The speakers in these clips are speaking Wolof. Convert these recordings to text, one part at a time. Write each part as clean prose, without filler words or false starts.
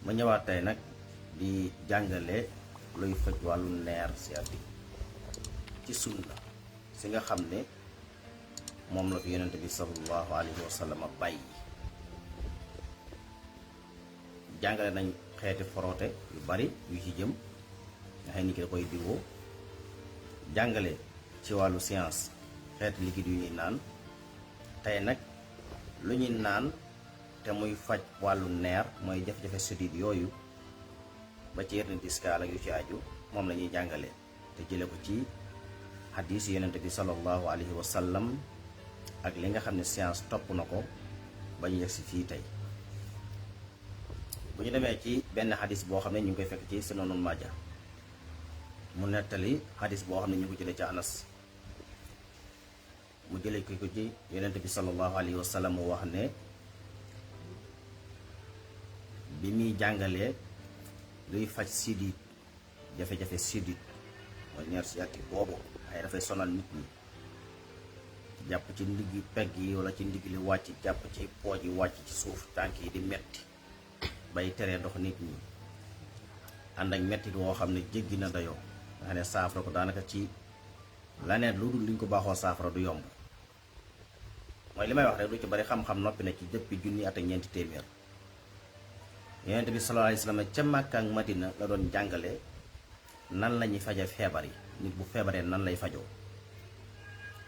ma ñëwaat tey nag di jàngale luy faj wàllu nerf sciatique ci sunna si nga xam ne moom la fi yonent bi sallallahu alayhi wa sallam bàyyi. jàngale nañ xeeti foroote yu bari yu ci jëm nga xam ni ki da koy diwoo, jàngale ci wàllu science xeeti liquide yu ñuy naan. tey nag lu ñuy naan te muy faj wàllu nerf mooy jafe-jafe sidit yooyu ba ci hernie discale ak yu ci aju moom la ñuy jàngale te jële ko ci hadis yonent bi sallallahu alayhi wa sallam ak li nga xam ne science topp na ko ba ñu yegsi fii tey. bu ñu demee ci benn hadis boo xam ne ñu ngi koy fekk ci Sunanul Maaja mu nettali hadis boo xam ne ñu ngi ko jëlee ci Anas mu jëlee ko ci yonent bi sallallahu alayhi wa sallam mu wax ne bi muy jàngalee luy faj sidit jafe-jafe sidit mooy nerf sciatique boobu ay dafay sonal nit ñi jàpp ci ndiggi pegg yi wala ci ndigg li wàcc jàpp ci pooj yi wàcc ci suuf tànk yi di metti bay teree dox nit ñi ànd ak mettit woo xam ne jéggi na dayoo nga xam ne saafara ko daanaka ci laneen lu dul liñ ko baaxoo saafara du yomb. mooy li may wax rek lu ci bari xam-xam noppi na ci jëppi junni at ak ñeenti téeméer. yonent bi sallallahu alayhi wa sallam ca Makka ak Madina la doon jàngale nan la ñuy faje feebar yi nit bu feebaree nan lay fajoo.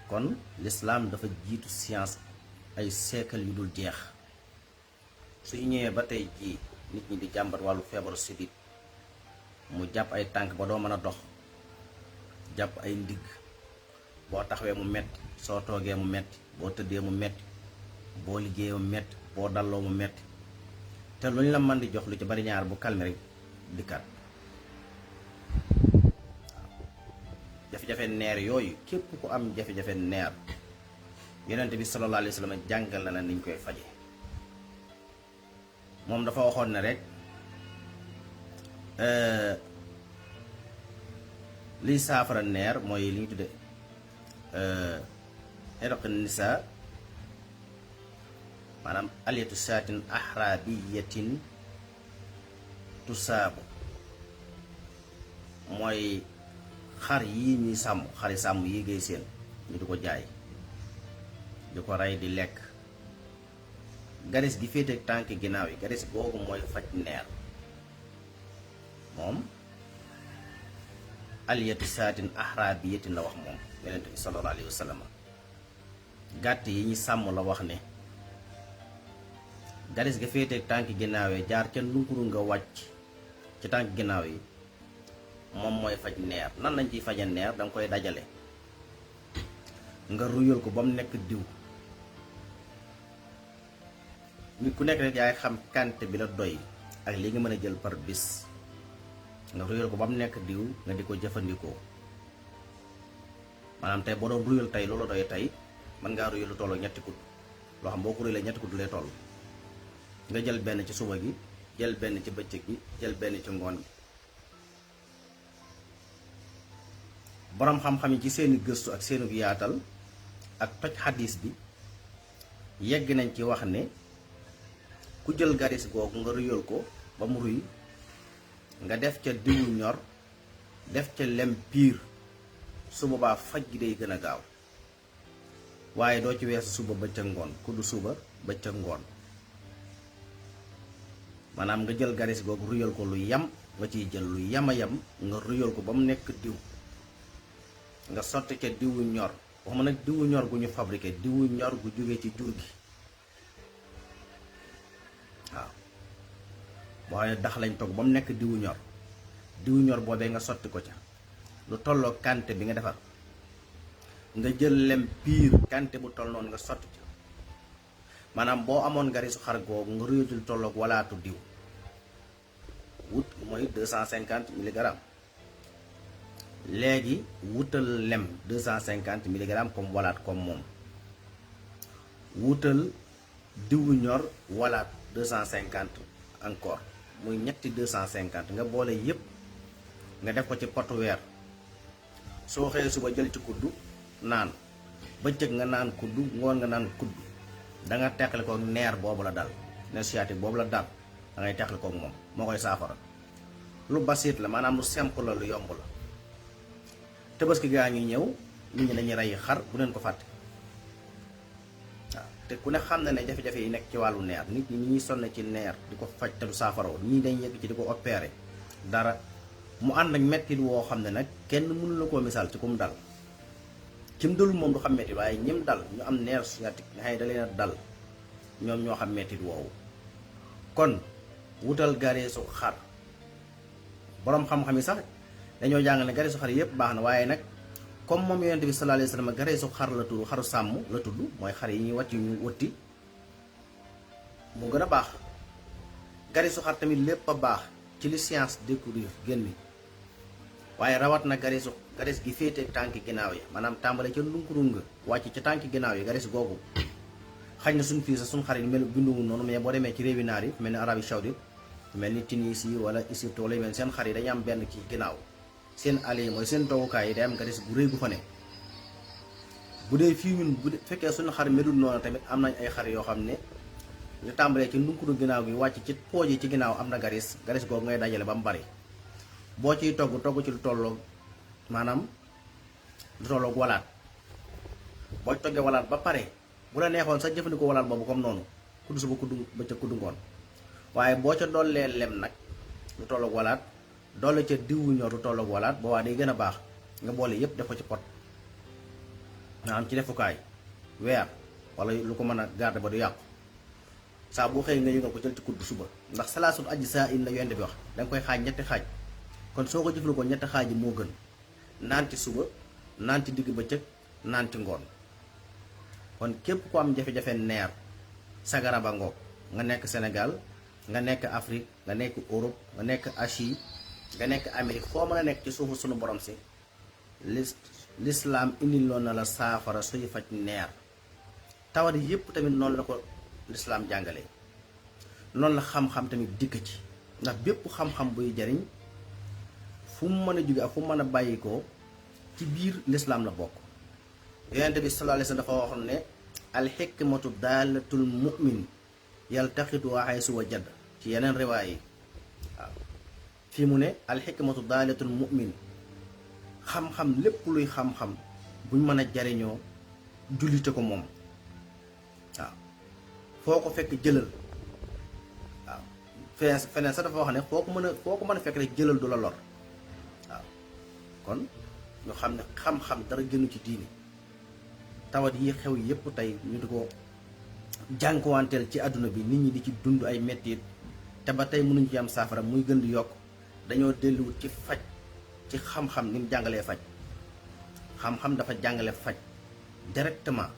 kon l'islam dafa jiitu science ay siècle yu dul jeex suñu ñëwee ba tey jii nit ñi di jàmbat wàllu feebaru sidit mu jàpp ay tànk ba doo mën a dox jàpp ay ndigg boo taxawee mu metti soo toogee mu metti boo tëddee mu metti boo liggéeyee mu metti boo dalloo mu metti te lu ñu la mën di jox lu ci bari ñaar bu calme rek dikkaat. jafe-jafe neer yooyu képp ku am jafe-jafe neer yonent bi sallallahu alayhi wa sallam jàngal na niñ koy faje. moom dafa waxoon ne rek liy saafara neer mooy li ñu tudde irq nisa maanaam aliyatu saatin ahrabiyatin tusaabu mooy xar yi ñuy sàmm xari sàmm yi ngay seen ñu di ko jaay di ko rey di lekk garis gi féete ak tànk ginnaaw yi garis googu mooy faj neer. moom aliyatu saatin ahrabiyatin la wax moom yonent bi sallallahu alayhi wa sallam. gàtt yi ñi sàmm la wax ne garis ga féete ak tànk ginnaaw yi jaar ca lunkuru nga wàcc ci tànk ginnaaw yi moom mooy faj neer. nan lañ ciy faje neer danga koy dajale nga ruyal ko ba mu nekk diw. nit ku nekk rek yaay xam quantité bi la doy ak li nga mën a jël par bis nga ruyal ko ba mu nekk diw nga di ko jëfandikoo. maanaam tey boo doon ruyal tey loolu doy tey mën ngaa ruyal lu tolloo ñetti kudd loo xam boo ko ruyalee ñetti kudd lay toll. nga jël benn ci suba gi jël benn ci bëccëg gi jël benn ci ngoon gi. boroom xam-xam yi ci seeni gëstu ak seenu yaatal ak toj xadis bi yegg nañ ci wax ne ku jël garis googu nga ruyal ko ba mu ruy nga def ca diwu ñor def ca lem piir su boobaa faj gi day gën a gaaw waaye doo ci weesu suba ba ca ngoon kuddu suba ba ca ngoon. maanaam nga jël garis googu ruyal ko lu yam nga ciy jël lu yama yam nga ruyal ko ba mu nekk diw nga sotti ca diwu ñor waxuma nag diwu ñor gu ñu fabriqué diwu ñor gu jóge ci jur gi waaw boo xam ne dax lañ togg ba mu nekk diwu ñor boobee nga sotti ko ca lu tolloo quantité bi nga defar nga jël lem piir quantité bu toll noonu nga sotti ca. maanaam boo amoon garisu xar googu nga ruyatul tolloog walaatu diw wut mooy 250 milligrammes léegi wutal lem 250 milligrammes comme walaat comme moom wutal diwu ñor walaat 250 encore muy ñetti 250 nga boole yépp nga def ko ci potu weer soo xëyee suba jël ci kuddu naan bëccëg nga naan kuddu ngoon nga naan kuddu da nga teqale ko neer boobu la dal nerf sciatique boobu la dal da ngay teqli koog moom moo koy saafara. lu basit la maanaam lu simple la lu yomb la. Tabaski gaa ngi ñëw nit ñi dañuy rey xar bu leen ko fàtte waaw te ku ne xam na ne jafe-jafe yi nekk ci wàllu neer nit ñi ñuy sonn ci neer di ko faj te du saafaroo ñii dañ yegg ci di ko opéré dara mu ànd ak mettit woo xam ne nag kenn mënu la koo misaal ci kum dal cim dalul moom du xam mettit waaye ñim dal ñu am neer sciatique nga xam da leen a dal ñoom ñoo xam mettit woowu. kon wutal gareesu xar boroom xam-xam yi sax dañoo jàng ne gareesu xar yëpp baax na waaye nag comme moom yonent bi sallallahu alayhi wasallam gareesu xar la tudd xaru sàmm la tudd mooy xar yi ñuy wàcc ñu wëtti mu gën a baax. gareesu xar tamit lépp a baax ci li science découvrir génn waaye rawat na garees gi féete tànki ginnaaw yi maanaam tàmbale ca lunkurunga wàcc ca tànki ginnaaw yi garees googu xaj na suñ fii sax suñ xar yi mel binduwu noonu mais boo demee ci réewi naar yi mel ni Arabie Saoudite mel ni Tunisie wala Égypte wala yu mel seen xar yi dañu am benn ci ginnaaw seen àll yi mooy seen toogukaay yi day am garees bu rëy gu fa ne. bu dee fii ñun bu fekkee suñu xar melul noonu tamit am nañ ay xar yoo xam ne ñu tàmbalee ci lunkuru ginnaaw gi wàcc ci pooj yi ci ginnaaw am na garees googu ngay dajale ba mu bari boo ciy togg ci lu tolloog maanaam lu tolloog walaat boo ci toggee walaat ba pare bu la neexoon sax jëfandikoo walaat boobu comme noonu kudd suba kudd bëccëg kudd ngoon waaye boo ca dollee lem nag lu tolloog walaat doole ca diwu ñor lu tolloog walaat boobaa day gën a baax nga boole yépp def ko ci pot maanaam ci defukaay weer wala lu ko mën a garder ba du yàqu saa boo xëyee nga yëngal ko jël ci kudd suba ndax salaasul aji saa in la yonent bi wax danga koy xaaj ñetti xaaj kon soo ko jëfandikoo ñetti xaaj yi moo gën naan ci suba naan ci digg bëccëg naan ci ngoon. kon képp ku am jafe-jafe neer sa garaba ngoog nga nekk Sénégal nga nekk Afrique nga nekk Europe nga nekk Asie nga nekk Amérique foo mën a nekk ci suufu sunu borom si l'islam indiloon na la saafara suy faj neer. tawat yépp tamit noonu la ko l'islam jàngale noonu la xam-xam tamit dikk ci ndax bépp xam-xam buy jariñ fu mu mën a jóge ak fu mu mën a bàyyi ko ci biir l'islam la bokk. yonent bi sallallahu alayhi wasallam dafa waxoon ne alxikmatu daalatul mu'min yaltaqitu haysu wajada ci yeneen riwaay yi waaw fii mu ne alxikmatu daalatul mu'min xam-xam lépp luy xam-xam buñ mën a jariñoo jullite ko moom waaw foo ko fekk jëlal waaw feneen sax dafa wax ne foo ko mën a fekk rek jëlal du la lor waaw kon ñu xam ne xam-xam dara gënu ci diini. tawat yi xew yépp tey ñu di ko jànkuwanteel ci àdduna bi nit ñi di ci dund ay mettit te ba tey mënuñ ci am saafara muy gën di yokk dañoo delluwut ci faj ci xam-xam ni mu jàngalee faj xam-xam dafa jàngale faj directement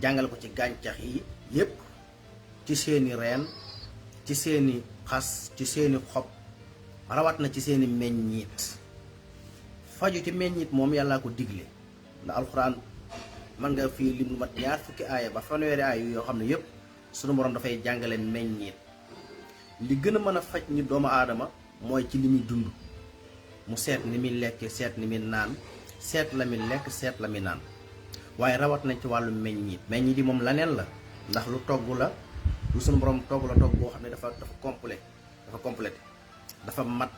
jàngale ko ci gàncax yi yépp ci seeni reen ci seeni xas ci seeni xob rawat na ci seeni meññiit faju ci meññiit moom yàllaa ko digle ndax alxuraan man nga fii lim lu mat ñaar fukki aaya ba fanweeri aaya yoo xam ne yépp sunu borom dafay jàngale meññiit li gën a mën a faj ni doomu aadama mooy ci li muy dund mu seet ni muy lekk seet ni muy naan seet la muy lekk seet la muy naan waaye rawat nañ ci wàllu meññiit yi moom laneen la ndax lu togg la lu sunu borom togg la togg boo xam ne dafa complet dafa mat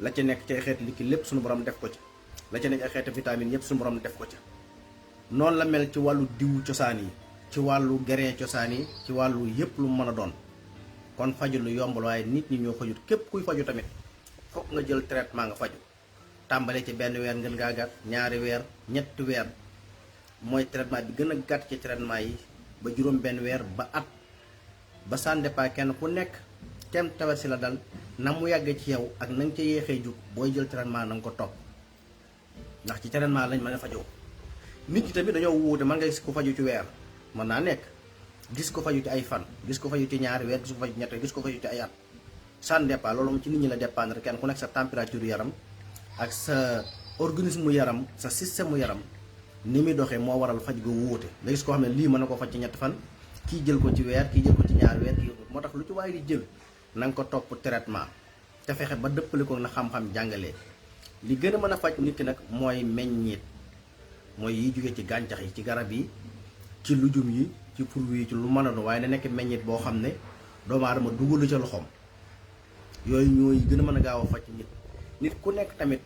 la ca nekk ci ay xeeti likki lépp sunu borom def ko ci la ca nekk ay xeeti vitamine yépp sunu borom def ko ci noonu la mel ci wàllu diwu cosaan yi ci wàllu grain cosaan yi ci wàllu yépp lu mën a doon kon faju lu yombal waaye nit ñi ñoo fajut képp kuy faju tamit fokk nga jël traitement nga faju tàmbale ci benn weer ngeen ngaa gàtt ñaari weer ñetti weer mooy traitement bi gën a gàtt ci traitement yi ba juróom benn weer ba at ba ça dépend kenn ku nekk kenn tawat si la dal na mu yàggee ci yow ak na nga ca yéexee jug booy jël traitement na nga ko topp ndax ci traitement lañ mën a fajoo nit ñi tamit dañoo wuute man nga gis ko faju ci weer mën naa nekk gis ko faju ci ay fan gis ko faju ci ñaari weer gis ko faju ci ñetti gis ko faju ci ay at ça dépend loolu moom ci nit ñi la dépendre kenn ku nekk sa température yaram ak sa organisme yaram sa système mu yaram ni muy doxee moo waral faj go wuute nga gis koo xam ne lii mën na ko faj ci ñetti fan kii jël ko ci weer kii jël ko ci ñaari weer kii moo tax lu ci waaye di jël na nga ko topp traitement te fexe ba dëppale ko na xam-xam jàngalee li gën a mën a faj nit ki nag mooy meññiit mooy yi jóge ci gàncax yi ci garab yi ci lujum yi ci fruit yi ci lu mën a doon waaye na nekk meññiit boo xam ne doomu aadama dugalu ca loxoom. yooyu ñooy gën a mën a gaaw a faj nit ku nekk tamit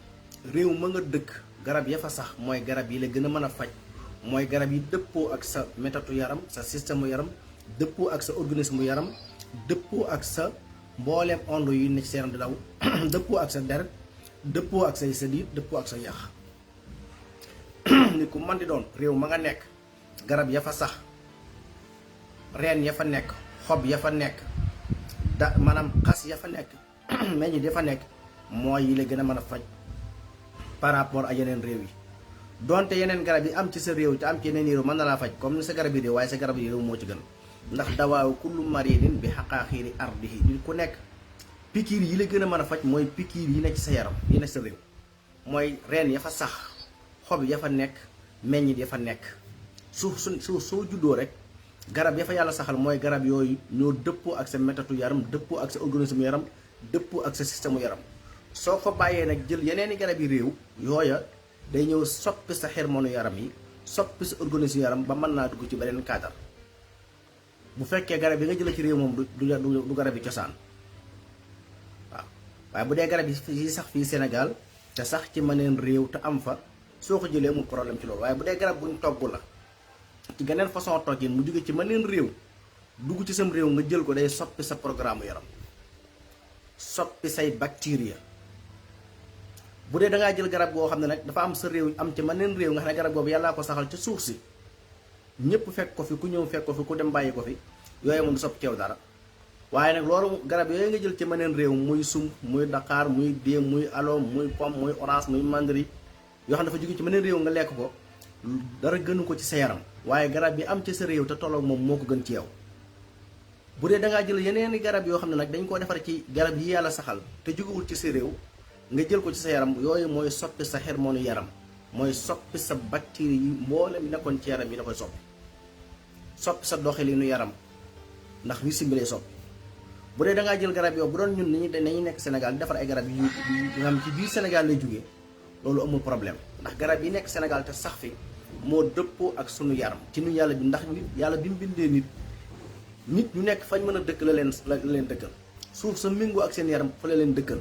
réew ma nga dëkk garab ya fa sax mooy garab yi la gën a mën a faj, mooy garab yi dëppoo ak sa méthode yaram, sa système yaram, dëppoo ak sa organisme yaram, dëppoo ak sa mbooleem onde yu ne ci yaram di daw dëppoo ak sa deret, dëppoo ak say sëdiit, dëppoo ak sa yax. nit ku man di doon réew ma nga nekk garab ya fa sax, reen ya fa nekk, xob ya fa nekk, maanaam xas ya fa nekk meññit ya fa nekk mooy yi la gën a mën a faj par rapport ak yeneen réew yi. donte yeneen garab yi am ci sa réew te am ci yeneen réew mën na laa faj comme ni sa garab yi réew, waaye sa garab yi réew moo ci gën. ndax dawaaw kullu maridin bi xaqaaxiiri ardihi, nit ku nekk pikiir yi la gën a mën a faj mooy pikiir yi nekk ci sa yaram, yi nekk sa réew, mooy reen ya fa sax, xob ya fa nekk, meññit ya fa nekk. soo juddoo rek garab ya fa yàlla saxal mooy garab yooyu ñoo dëppoo ak sa méthode yaram, dëppoo ak sa organisme yaram, dëppoo ak sa système yaram. soo fa bàyyee nag jël yeneeni garab yi réew yooya day ñëw soppi sa hormone yaram yi, soppi sa organisme yaram ba mën naa dugg ci beneen cadre. bu fekkee garab yi nga jël ci réew moom du garab yi cosaan waaw. waaye bu dee garab yi sax fii Sénégal te sax ci meneen réew te am fa, soo ko jëlee amul problème ci loolu. waaye bu dee garab buñ togg la ci geneen façon toggin mu jóge ci meneen réew dugg ci sam réew nga jël ko, day soppi sa programme yaram, soppi say bactéries. bu dee da ngaa jël garab goo xam ne nag dafa am sa réew am ci meneen réew nga xam ne garab boobu yàllaa ko saxal ci suuf si, ñëpp fekk ko fi, ku ñëw fekk ko fi, ku dem bàyyi ko fi, yooyu moom du soppi ceew dara. waaye nag loolu garab yooyu nga jël ci meneen réew muy sum, muy Dakar, muy déem, muy aloom, muy pomme, muy orange, muy mandari, yoo xam ne dafa jóge ci meneen réew nga lekk ko, dara gënu ko ci sa yaram. waaye garab bi am ci sa réew te tolloog moom moo ko gën ci yow. bu dee da ngaa jël yeneeni garab yoo xam ne nag dañ koo defar ci garab yi yàlla saxal te jógewul ci sa réew nga jël ko ci sa yaram, yooyu mooy soppi sa hormone yaram, mooy soppi sa bactérie yi mboolem nekkoon ci yaram yi da koy soppi sa doxalinu yaram, ndax wi simbilee soppi. bu dee da ngaa jël garab yow bu doon ñun dañuy nekk Sénégal di defar ay garab yu nga xam ci biir Sénégal lay jógee, loolu amul problème. ndax garab yi nekk Sénégal te sax fi moo dëppoo ak sunu yaram ci nu yàlla bi. ndax nit yàlla bi mu bindee nit ñu nekk fañ mën a dëkk la leen dëkkal, suuf sa méngoo ak seen yaram fa la leen dëkkal,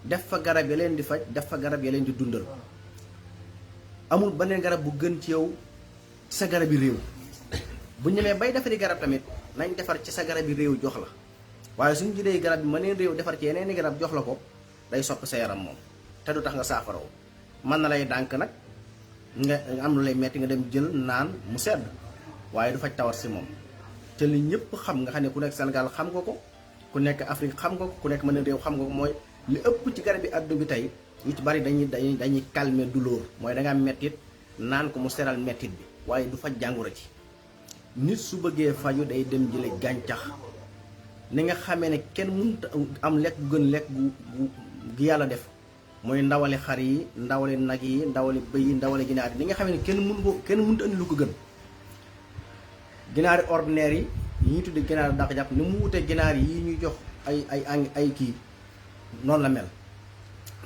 def fa garab ya leen di faj, def fa garab ya leen di dundal. amul beneen garab bu gën ci yow ci sa garab yi réew. bu ñemee bay defari garab tamit nañ defar ci sa garab yi réew jox la, waaye suñu jëlee garab bi mëneen réew defar ci yeneen i garab jox la ko, day soppi sa yaram moom te du tax nga saafaraw. mën na lay dànk nag nga am lu lay metti nga dem jël naan mu sedd, waaye du faj tawat si moom. te li ñëpp xam nga xam ne ku nekk Sénégal xam nga ko, ku nekk Afrique xam nga ko, ku nekk mëneen réew xam nga ko, mooy li ëpp ci garab yi àdduna bi tey yu ci bari dañuy calmer douleur, mooy da nga am mettit naan ko mu seral mettit bi, waaye du faj jàngoro ci. nit su bëggee faju day dem jële gàncax. ni nga xamee ne kenn mënut am lekk gu gën lekk gu yàlla def, mooy ndawali xar yi, ndawali nag yi, ndawali bëy yi, ndawali ginaar yi. ni nga xamee ne kenn mënut andi lu ko gën. ginaari ordinaire yi ñuy tudde ginaar dàq jàpp ni mu wutee ginaar yi ñuy jox ay kii, noonu la mel.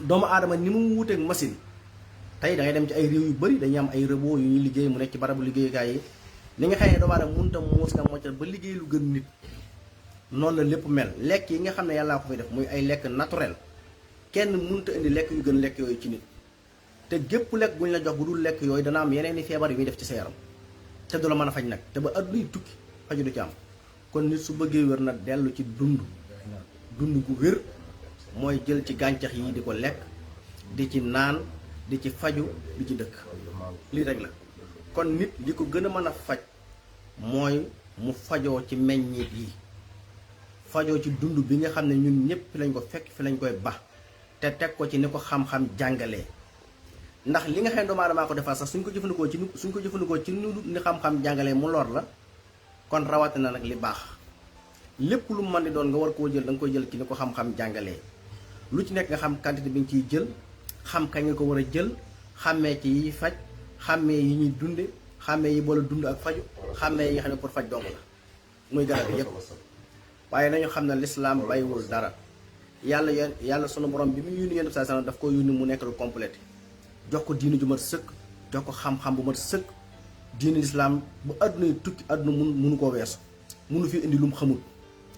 doomu aadama ni mu wuteeg machine. tey da ngay dem ci ay réew yu bari dañuy am ay robot yu ñuy liggéey mu nekk ci barabu liggéeyukaay yi. li nga xam ne doomu aadama mënut a muus nga moccal ba liggéey lu gën nit, noonu la lépp mel. lekk yi nga xam ne yàllaa ko fay def muy ay lekk naturel, kenn mënut a indi lekk yu gën lekk yooyu ci nit. te gépp lekk bu ñu la jox bu dul lekk yooyu dana am yeneen i feebar yu muy def ci sa yaram te du la mën a faj nag, te ba addunay tukki faju du ci am. kon nit su bëggee wér na dellu ci dund gu wér, mooy jël ci gàncax yi di ko lekk, di ci naan, di ci faju, di ci dëkk. lii rek la. kon nit li ko gën a mën a faj mooy mu fajoo ci meññeet yi, fajoo ci dund bi nga xam ne ñun ñëpp fi lañ ko fekk, fi lañ koy ba te teg ko ci ni ko xam-xam jàngalee. ndax li nga xam ne doomu aadama ko defar sax suñ ko jëfandikoo ci ni xam-xam jàngalee mu lor la, kon rawatina nag li baax. lépp lu mën di doon nga war koo jël da nga koy jël ci ni ko xam-xam jàngalee. lu ci nekk nga xam quantité bi nga ciy jël, xam kañ nga ko war a jël, xàmmee ci yi faj, xàmmee yi ñuy dunde, xàmmee yi boole dund ak faju, xàmmee yi nga xam ne pour faj dong la, muy garab yi yépp. waaye nañu xam ne lislaam bàyyiwul dara. yàlla sunu borom bi mu yónni Yonent bi sallallahu alayhi wasallam daf ko yónni mu nekk lu complété, jox ko diinu ju mat sëkk, jox ko xam-xam bu mat sëkk. diinu lislaam bu àdduna yi tukki àdduna mënu koo weesu, mënu fi indi lu mu xamul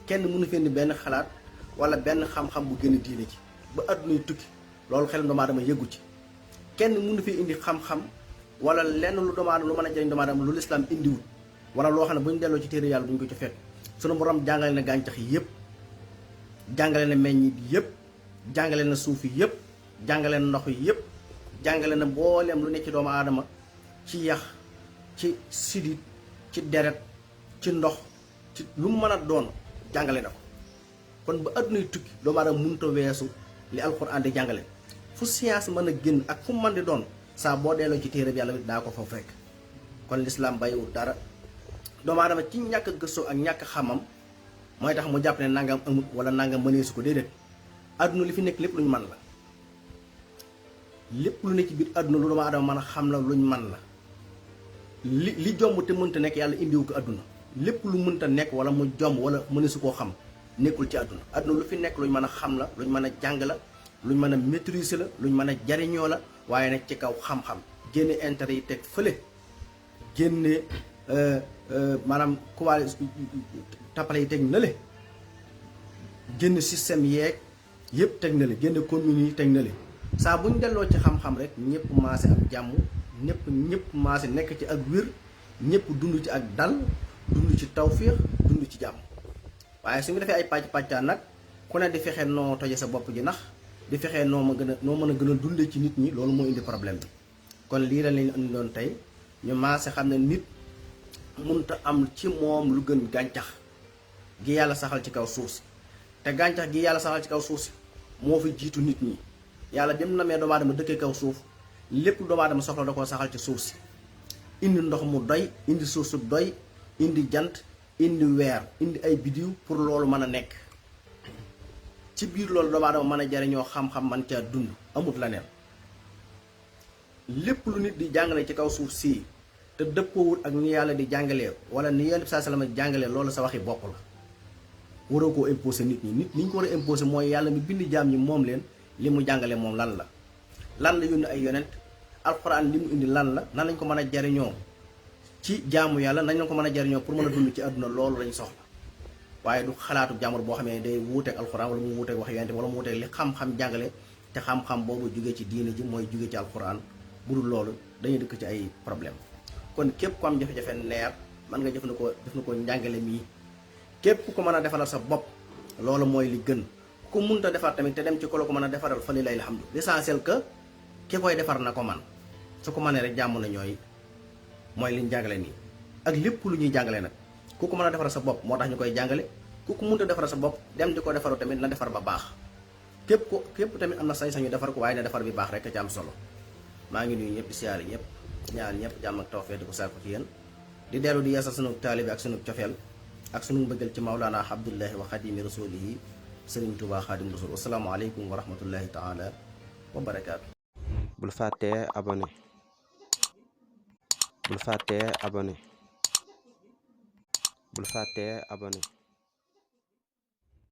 kenn mënu fi indi benn xalaat wala benn xam-xam bu gën a diine ci ba àddunay tukki loolu xel doomu aadama yëggu ci kenn mënu fi indi xam-xam wala lenn lu doomu aadama lu mën a jëriñ doomu aadama lu lislaam indiwul wala loo xam ne bu ñu delloo ci téere yàlla duñ ko ci fekk sunu borom jàngale na gàncax yi yëpp jàngale na meññit yëpp jàngale na suuf yi yëpp jàngale na ndox yi yëpp jàngale na mbooleem lu nekk ci doomu aadama ci yax ci sidit ci deret ci ndox ci lu mu mën a doon jàngale na ko kon ba àddunay tukki doomu aadama mënut a weesu li alxuraan di jàngale fu science mën a génn ak fu mu mën di doon saa boo delloo ci téere bi yàlla bi daa ko fa fekk kon lislaam bàyyiwul dara doomu aadama ci ñàkk gëstoo ak ñàkk xamam mooy tax mu jàpp ne nangam amut wala nangam mëneesu ko déedéet àdduna li fi nekk lépp luñ man la lépp lu nekk ci biir àdduna lu doomu aadama mën a xam la luñ man la li jomb te mënta nekk yàlla indiwu ko àdduna lépp lu mënta nekk wala mu jomb wala mëneesu koo xam nekkul ci àdduna àdduna lu fi nekk luñ mën a xam la luñ mën a jàng la luñ mën a maîtriser la luñ mën a jariñoo la waaye nag ci kaw xam-xam génne intérêt yi teg fële génne maanaam kuwaale tappale yi teg na le génn système yeeg yëpp teg na le génn communes yi teg na le saa bu ñu delloo ci xam-xam rek ñëpp maase am jàmm ñëpp maase nekk ci ak wér ñëpp dund ci ak dal dund ci tawféex dund ci jàmm waaye su ñu defee ay pàcc-pàccaan nag ku ne di fexe noo toje sa bopp ji nax di fexe noo mën a gën a dundee ci nit ñi loolu moo indi problème bi kon lii la leen indi doon tey ñu maase xam ne nit mënut a am ci moom lu gën gàncax gi yàlla saxal ci kaw suuf si te gàncax gi yàlla saxal ci kaw suuf si moo fi jiitu nit ñi yàlla dem na mee doomu aadama dëkkee kaw suuf lépp doomu aadama soxla da koo saxal ci suuf si indi ndox mu doy indi suuf su doy indi jant indi weer indi ay bidiw pour loolu mën a nekk ci biir loolu doomu aadama mën a jariñoo xam-xam man caa dund amut la neen lépp lu nit di jàngale ci kaw suuf si te dëppoowul ak ni yàlla di jàngalee wala ni yonent bi saa sallam jàngalee loolu sa waxi bopp la waroo koo imposer nit ñi nit ñi ñu ko war a imposer mooy yàlla mi bind jaam ñi moom leen li mu jàngale moom lan la yónni ay yonent alxuraan li mu indi lan la nan lañ ko mën a jariñoo ci jaamu yàlla nañ lañ ko mën a jariñoo pour mën a dund ci àdduna loolu lañ soxla waaye du xalaatu jàmbur boo xamee ne day wuuteeg alxuraan wala mu wuuteeg wax yonent wala mu wuuteeg li xam-xam jàngale te xam-xam boobu jugee ci diine ji mooy jugee ci alxuraan bu dul loolu dañuy dëkk ci ay problème kon képp ku am jafe-jafe neer mën nga jëfandikoo njàngale mii képp ku ko mën a defaral sa bopp loolu mooy li gën ku munta defar tamit te dem ci ko la ko mën a defaral fa lillahi alhamdu l'essentiel que ki koy defar na ko man su ko mënee rek jàmm na ñooy mooy liñ jàngale nii ak lépp lu ñuy jàngale nag ku ko mën a defaral sa bopp moo tax ñu koy jàngale ku ko munta defaral sa bopp dem di ko defaru tamit na defar ba baax képp tamit am na sañ-sañu defar ko waaye na defar bi baax rek ci am solo maa ngi nuyu ñëpp siyaare ñëpp ñaan ñëpp jàmm ak tawfeex di ko sàkku ci yéen di dellu di yeesal sunu taalibe ak sunu cofeel ak sunu mbëggal ci Mawlana Abdullahi wa Xadimi Rasulihi Sëriñ Tuubaa Xaadim Rasul assalaamu aleykum wa rahmatullahi taala wa barakaatu. bul fàttee abonné bul fàttee abonné